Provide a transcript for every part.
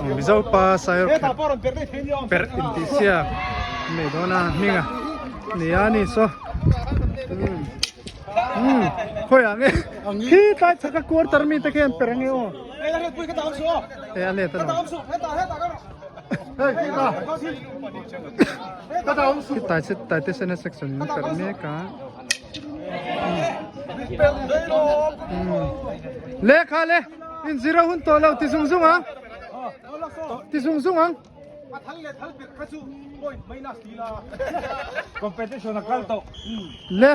Mizo pa Sairkhat perh intihsiak nei dawn a hming a ni a ni saw umm khawiah nge khi tlai chhaka quarter mi te khian perh ange aw e a let a lo khi tai te sena section in perh mek a lehkha le. In zira hun tawh lo ti zung zung ang. Ti zung zung ang. Competition a kal tawh. Le.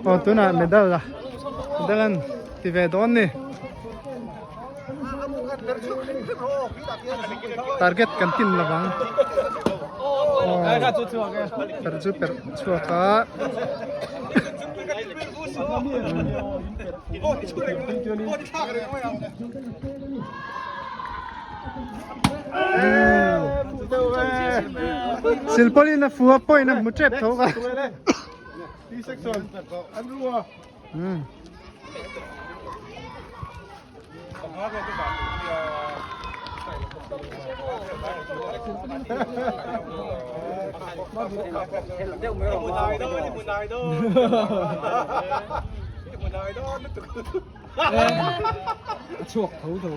Oh tunah medal la. Medal an ti ve dawn ni. Target kan tin lovang. Oh. Per chu per chhuak a. Silpaulin a fu a point a hmu tep tho ka. Chhuak tho tho.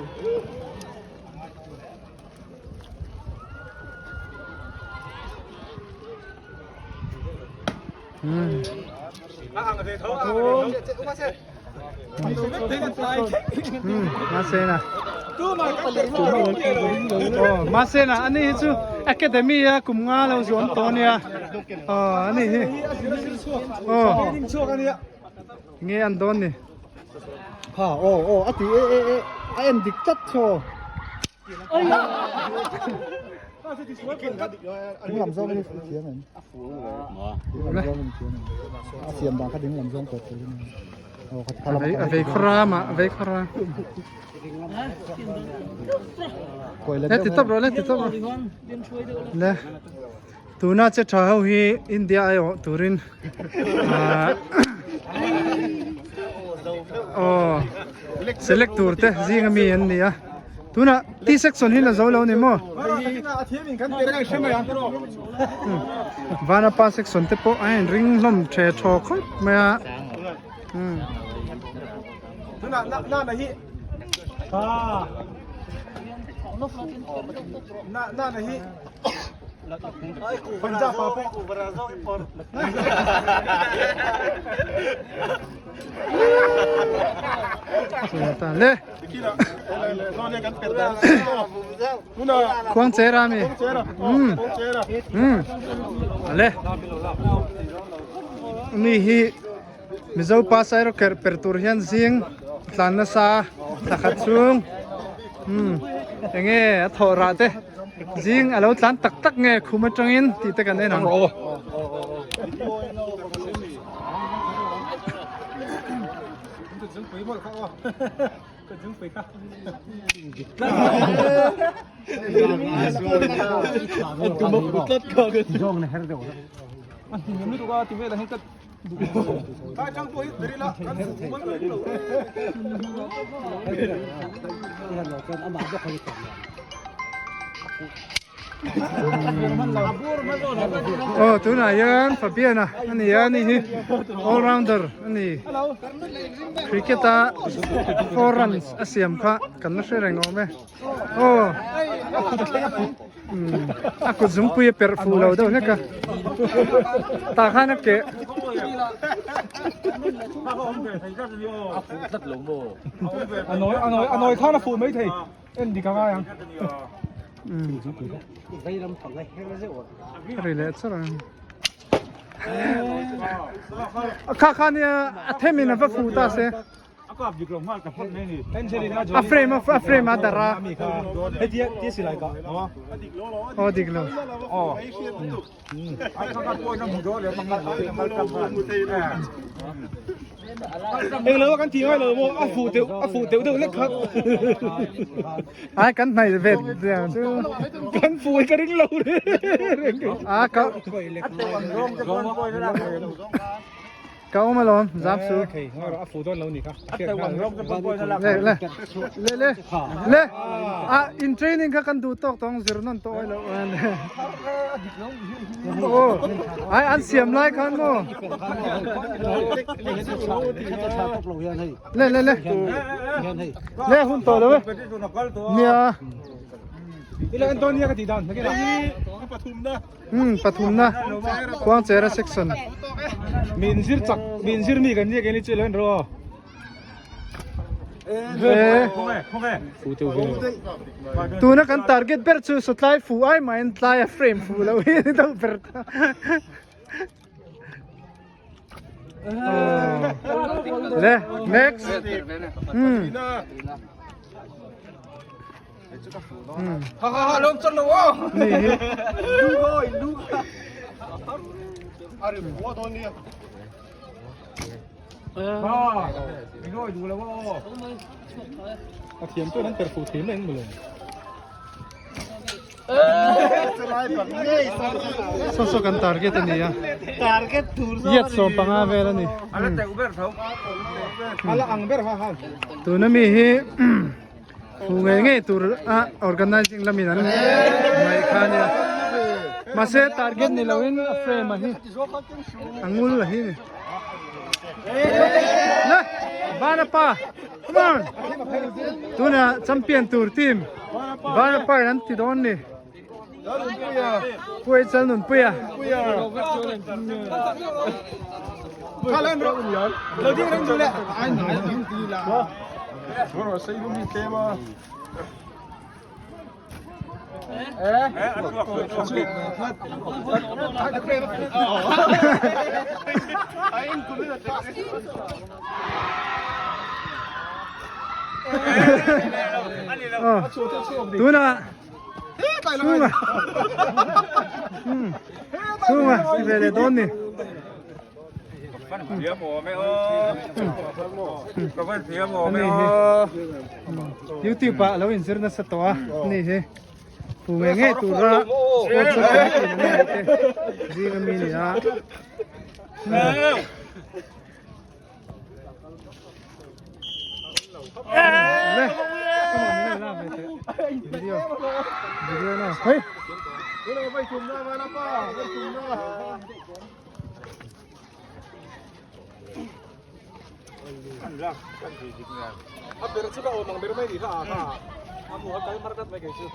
Masena Oh Masena ani hi chu academy a kum nga lo zuam tawh ania oh ani hi oh nge an dawn ni Ha oh oh a ti e e e a en dik tlat thaw. Ding lam zawng hi thiam em? Ding lam zawng hi thiam em? A siam dan kha ding lam zawng tawh tur a ni. Aw kha kha lam A vei khawra mah a vei khawra. Le ti tawp rawh le ti tawp rawh. Le tuna che tha ho hi India aiawh turin aw select tur te zing ami an ni a. Tunah T section hi la zo lo ni maw? Vanapa section te pawh a in ring hlawm the thaw khawp mai a. Le. Khuang chera mi. Um. Um. Ale. Mi hi Mizo pa sairo ker per tur hian zing tlan nasa thakhat chung. Um. Enge a thawh rah te zing alo tlan tak tak nge khum atangin tih te kan en ang. Aw tunah hian Fabian-a a ni a ni hi all rounder a ni cricket a four runs a siam kha kan la hre reng awm e aw a kut zungpui a perh fuh lo deuh hlek a tah khan a keh A nawi khan a fuh maithei. En dik a ngai ang. Ri leh char ang. Kha kha nia a themin a va fu ta se. A frame a frame a dar a. Aw dik lo. Englo kan ti ngai lo maw a fuh deuh a fuh deuh deuh lek kha Ai kan hnaih ve chu kan fuh hi ka ring lo a ka. Ka awm alawm, zam su. Le le le le le a in training kha kan duh tawk tawng zir nawn tawh awih loh aw ai an siam lai khan maw le le le le hun tawh lo e nia Hmm, pathumna Khuangchera section. Min zir chak, min zir mi kan nia kan ni chu lo ro. Eh. Tuna kan target ber chu satlai fu ai mai an tlai a frame fu lo hi ni deuh ber ta. Le, next. Hmm. Ha ha ha lom chon lo wo. Ni hi. A thiam chuan an per fu thei mai ang maw le. Saw saw kan target a ni a yet 15 vel a ni tuna mi hi thu ngei ngei tur a organizing lamin an ngaih kha a nia mahse target ni loin a frame a hi a ngul a hi ni le vanapa come on tuna champion tur team vanapa in an ti dawn ni puai chal nun puia Tunah chhunga chhunga ti ve leh dawn ni. YouTube ah lo inzir nasa tawh a ni hi fu ngei ngei tura sports a kan tih mai te zing ami ni a. Video video na hei A ber chu ka awm ang ber mai ni kha a kha. A mu a kal mar tlat mai kei chu.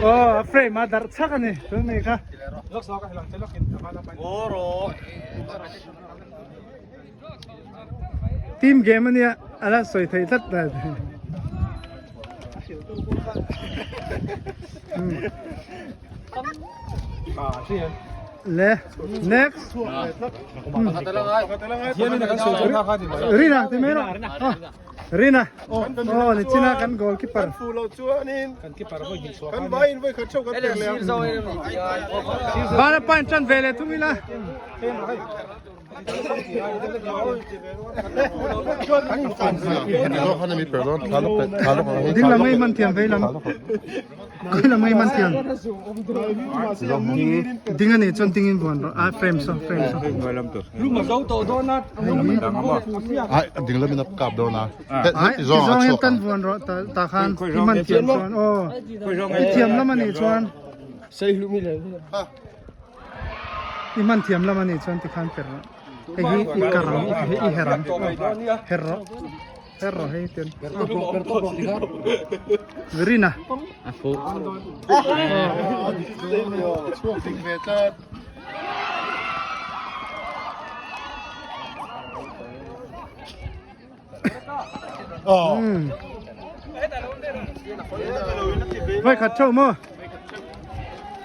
Oh, a frame a darh chak a ni tun mai kha. Team game a nia a la sawi thei tlat la. Le next. Rina ti mai rawh. Rina. Oh ni china kan goalkeeper. Vana pain tan ve leh thung ila. Ding lam ngei man thiam vei lam khawi lam ngei man thiam ding ani chuan ding in vuan rawh a frame saw frame saw ai ti zawng hian tan vuan rawh ta khan i man thiam chuan aw i thiam lam ani chuan I hman thiam lam a nih chuan tikhan per rawh. Hei hi i kar ang, hei i her ang. Her rawh. Her rawh hei tian. Rina. A fuh. Hmm. Voi khat theuh maw?